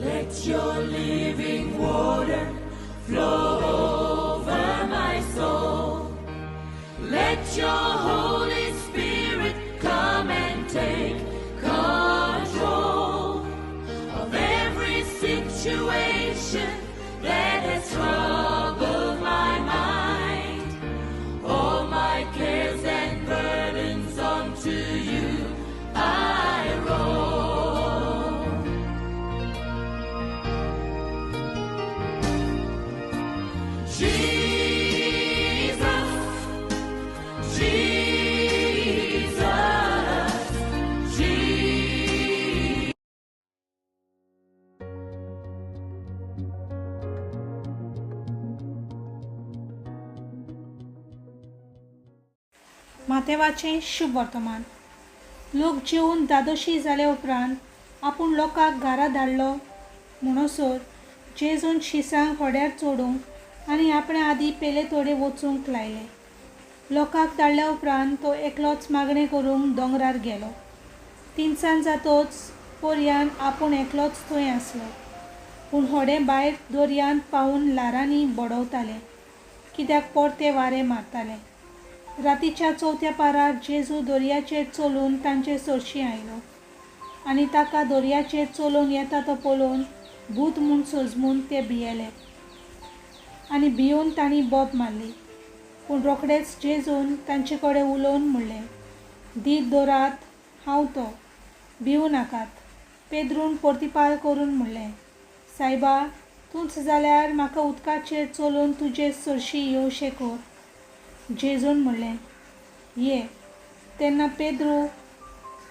Let your living water flow over my soul. Let your Holy Spirit come and take control of every situation that has troubled my mind. All my cares and burdens onto you I roll. Jesus, Jesus, Jesus. मातेवाचें शुभ वर्तमान. लोक जेवन धादोशी जाले उपरांत आपूण लोकांक घरा धाडलो म्हणसर जेजून शिसांक होड्यार चडूंक आनी आपणे आदीं पेले तोडे वचूंक लायलें. लोकांक धाडल्या उपरांत तो एकलोच मागणें करूंक दोंगरार गेलो. तिनसांज जातच पोरयान आपूण एकलोच थंय आसलो. पूण होडें भायर दर्यांत पावून ल्हारांनी बडवतालें, कित्याक परतें वारें मारतालें. रातीच्या चवथ्या पारार जेजू दर्याचेर चलून तांचे सरशीं आयलो आनी ताका दर्याचेर चलून येता तो पळोवन भूत म्हूण सजमून ते भियेले आनी भियोवन तांणी बोब मारली. पूण रोखडेच जेजून तांचे कडेन उलोवन म्हणलें, धीर दवरात, हांव तो, भिवूं नाकात. पेद्रून परतिपाळ करून म्हणलें, सायबा, तूंच जाल्यार म्हाका उदकाचेर चलून तुजे सरशीं येवशें कर. जेजून म्हणलें, ये. तेन्ना पेद्रू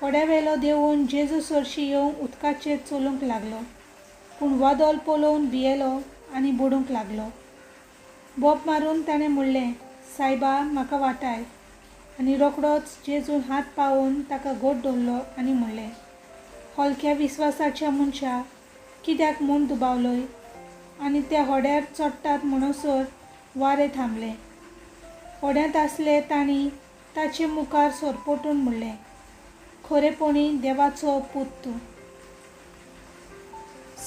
होड्यावेलो देंवून जेजू सरशीं येवंक उदकाचेर चलूंक लागलो. पूण वादळ पळोवन भियेलो आनी बुडूंक लागलो. बोब मारून ताणें म्हणलें, सायबा, म्हाका वाटाय. आनी रोखडोच जेजून हात पावोवन ताका घट दवरलो आनी म्हणलें, हलक्या विस्वासाच्या मनशा, कित्याक म्हूण दुबावलोय? आनी ते होड्यार चडटात म्हणसर वारें थांबलें. होड्यांत आसले तांणी ताचे मुखार सरपटून म्हणलें, खरेपणी देवाचो पूत तूं.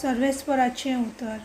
सर्वेस्पराचें उतर.